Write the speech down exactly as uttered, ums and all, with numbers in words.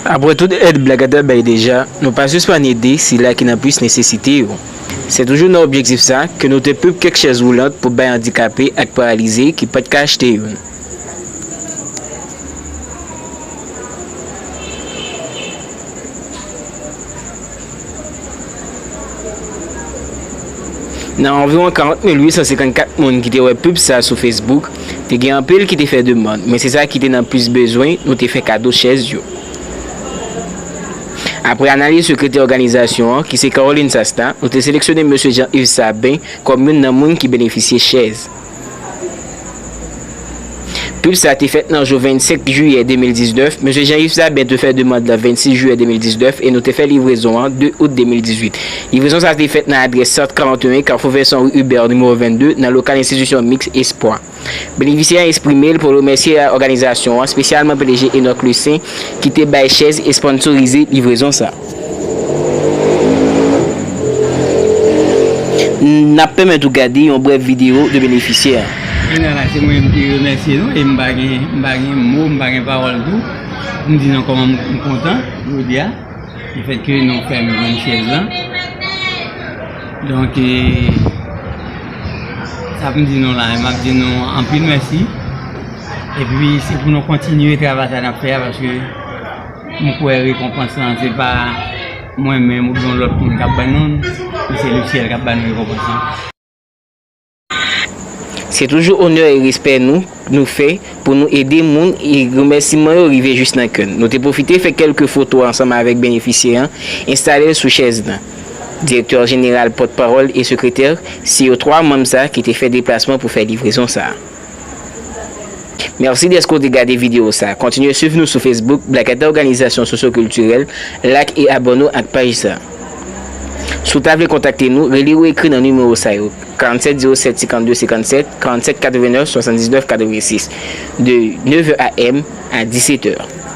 Apre tout èd Black Cat bay deja, nou pa sispann ede sila ki nan plis nesesite yo. Se toujou nan objektif sa ke nou te pub kèk chèz woulant pou bay andikape ak paralize ki pa t ka achte youn. Nan anviwon karant mil uit san senkannkat moun ki te wè pub sa sou Facebook, te gen anpil ki te fè demann, men se sa ki te nan plis bezwen, nou te fè kado chèz yo. Apre analiz sekretè òganizasyon an, ki se Caroline Sasta, nou te seleksyone mesye Jean Yves Sabin kòm youn nan moun ki benefisye chèz. Pub sa te fèt nan jou vennsenk jiyè de mil diznèf. Mesye Jean Yves Sabin te fè demann lan vennsis jiyè de mil diznèf e nou te fè livrezon an de out de mil dizuit. Livrezon sa te fèt nan adrès sant karanteyen Carrefour Vincent Rue Hubert nimewo vennde nan lokal enstitisyon miks Espwa. Benefisyè an eksprime l pou remèsye òganizasyon an, espesyalman P D G Enock Lucin, ki te bay chèz e sponsorize livrezon sa. N ap pèmèt ou gade yon brèf videyo de benefisyè a. Jodi a la, se mwen menm ki remèsye nou e m pa gen, m pa gen mo, m pa gen pawòl tou pou m di nou kòman m, m kontan jodi a. Lefètke nou fè m jwenn chèz lan. Donk, e, sa pou m di nou la, m ap di nou anpil mèsi. Epi, se pou nou kontinye travay sa n ap fè a, paske m kwè rekonpans lan, se pa mwen menm oubyen yon lòt moun k ap ban nou l, men se lesyèl k ap ban nou rekonpans lan. Se toujou onè e respè nou, nou fè pou nou ede moun e remèsiman yo rive jis nan kè n. Nou te pwofite fè kèlke foto ansanm avèk benefisyè an, enstale l sou chèz lan. Direktè jeneral, pòtpawòl e sekretè, se yo twa manm sa ki te fè deplasman pou fè livrezon sa. Mèsi dèske w te gade videyo sa. Kontinye swiv nou sou Facebook, Black Cat Òganizasyon Sosyokiltirèl, like e abòne w ak paj sa. Si w ta vle kontakte nou, rele ou ekri nan nimewo sa yo, karannset zewo sèt senkannde senkannsèt, karannset katrevenèf swasanndiznèf katrevensis, de nev è a m a diset è.